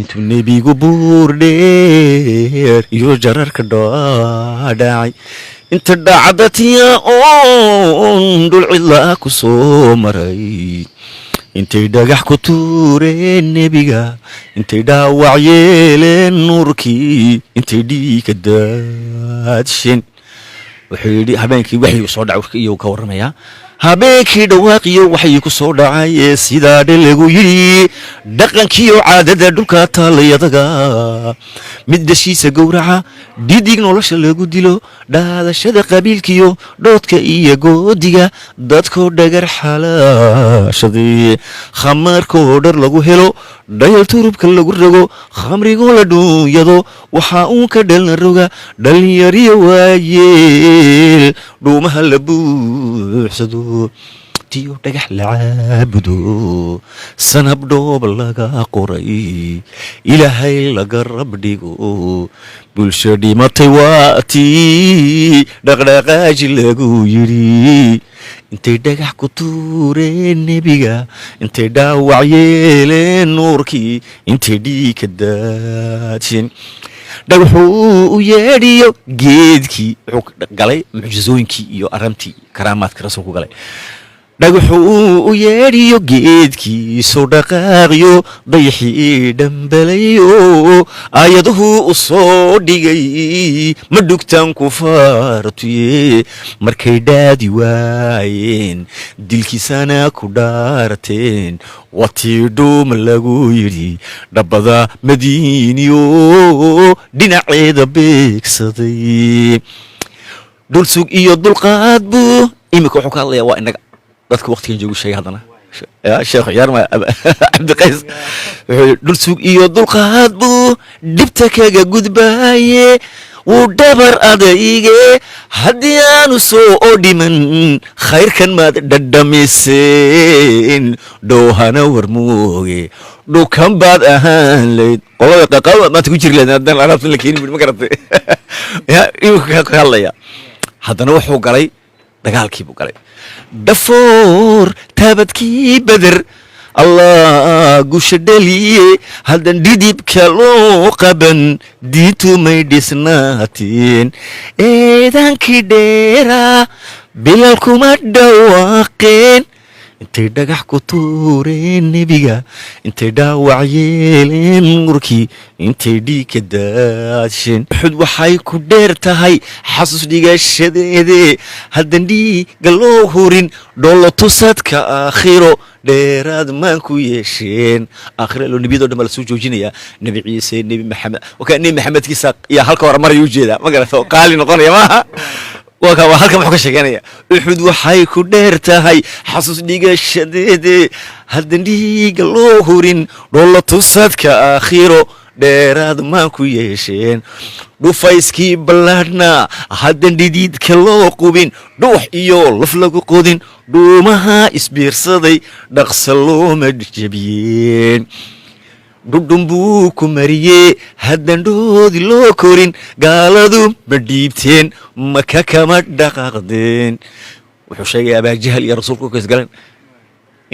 Intuu nebigu buur dheer iyo jararka dhaadhacay, inta dhacdatiya oon dhul cidlaa ku soo maray, intay dhagax ku tuureen nebiga, intay dhaawac yeeleen nuurkii, intay dhiiga daadsheen. Wuxuu yidhi habeenkii waxyigu soo dhacay iyuu ka warramayaa. Habeenkii dhawaaqiyo waxyi ku soo dhacay ee sidaa dhe lagu yidhi: dhaqankiyo caadada dhulka taalayadaga, mid dhashiisa gowraca, dhidig nolosha lagu dilo, dhaadashada qabiilkiyo dhoodka iyo goodiga, dadkoo dhagar xalaashaday, khamaarkoo dhar lagu helo, dhayal turubka lagu rogo, khamrigoo la dhuunyado, waxaa uun ka dhalna roga, dhalinyariyo waayeel dhuumaha la buuxsado, tiyo dhagax la caabudo, sanab dhoob laga qoray, Ilaahay laga rabdhigo, bulsho dhimatay waa tii dhaqdhaqaaji lagu yidhi. Intay dhagax ku tuureen nebiga, intay dhaawac yeeleen nuurkii, intay dhiigka daadsheen, dhagaxuu u yeedhiyo geedkii. Wuxuu galay mucjizooyinkii iyo arramtii karaamaadka rasuulku galay. Dhagaxuu u yeedhiyo geedkiisu dhaqaaqiyo, dayaxii dhambalayo, aayaduhu u soo dhigay ma dhugtaan ku faartuye. Markay dhaadi waayeen, dilkiisana ku dhaarteen, watii dhuuma lagu yidhi, dhabbada Madiiniyo dhinaceeda beegsaday. Dhulsug iyo dulqaad buu iminka wuxuu ka hadlayaa. Waa inaga dadka waqtigan joogu sheegay. Haddana sheekh ciyaar ma Cabdiqays wuxuu yidhi: dhulsug iyo dulqaad buu dhibta kaga gudbaaye, wuu dhabar adayge. Haddii aanu soo dhiman khayrkan maad dhadhamiseen, dhoohana war mooge dhukan baad ahaan layd, qolada qaqaba maanta ku jiri lahayd haddaan alaabtan la keenin. Ma garatay? Ya iminka ka hadlaya. Haddana wuxuu galay dagaalkii buu galay. Dhafoor taabadkii Beder Allah gusha dhaliye, haddan dhidibka loo qaban diintumay dhisnaateen. Eedaankii dheeraa Bilal kuma dhawaaqeen. Intay dhagax ku tuureen nebiga, intay dhaawac yeeleen nuurkii, intay dhiigka daadsheen. Uxud waxay ku dheer tahay xasuus dhigashadeede, haddan dhiigga loo hurin dhoolo tusadka aakhiro dheeraad maan ku yeesheen. Aakhiro ilo nebiyado dhan baa lasoo joojinayaa, Nebi Ciise, Nebi Maxamed. Waka Nebi Maxamedkiisa yaa halka hore maraya ujeedaa, ma garata? Oo qaali noqonaya maaha. Waa ka waa halkan muxuu ka sheekeynaya. Uxud waxay ku dheer tahay xasuus dhigashadeede, haddan dhiigga loo hurin dhoolo tusadka aakhiro dheeraad maan ku yeesheen. Dhufayskii ballaadhnaa haddan dhidiidka loo qubin, dhuux iyo laf lagu qodin, dhuumaha isbiirsaday dhaqsa looma jebiyeen. Dhudhun buu ku mariyee, haddan dhoodi loo korin, gaaladu ma dhiibteen, Maka kama dhaqaaqdeen. Wuxuu sheegaya Abaajahal iyo rasuulku ka isgaleen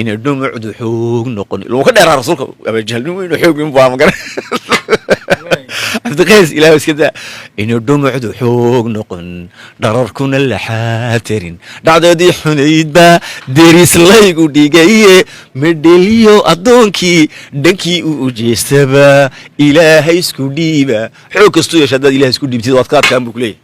inay dhumucdu xoog noqon luu ka dheeraa rasuulka. Abaajahal nin weyn oo xoog weyn baa, magara Cabdiqays? Ilaah iska daa. Inay dhumucdu xoog noqon, dhararkuna laxaatarin, dhacdadii xunayd baa deris laygu dhigaye. Medheliyo addoonkii dhankii u ujeestaba Ilaahay isku dhiiba. Xoog kastuu yeesha, haddaad Ilahay isku dhiibtid waad ka adkaan buu kuleeyahay.